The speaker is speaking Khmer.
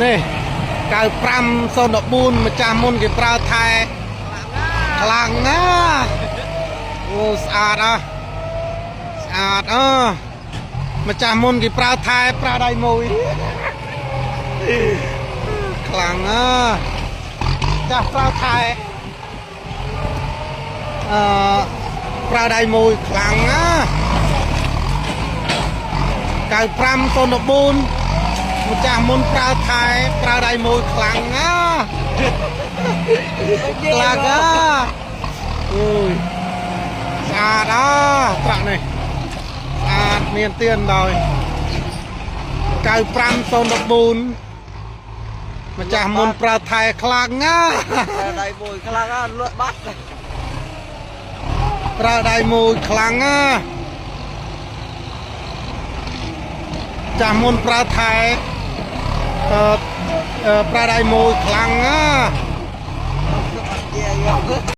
នេះ95014ម្ចាស់មុនគេប្រើថែខ្លាំងណាស់អូស្អាតអ่ะស្អាតអើម្ចាស់មុនគេប្រើថែប្រើដៃមួយខ្លាំងអើចាស់ប្រើថែអឺប្រើដៃមួយខ្លាំងណាស់95 014ម្ចាស់មុនប្រើថែប្រើដៃមួយខ្លាំងណាស់ខ្លាំងណាស់អូយស្អាតអើត្រាក់នេះស្អាតមានទៀនដោយ95014ម្ចាស់មុនប្រើថែខ្លាំងណាស់ ដៃមួយខ្លាំងណាស់លក់បាត់ ប្រើដៃមួយខ្លាំងណាស់ចាស់មុនប្រើថែអឺអឺប្រើដៃមួយខ្លាំងណាស់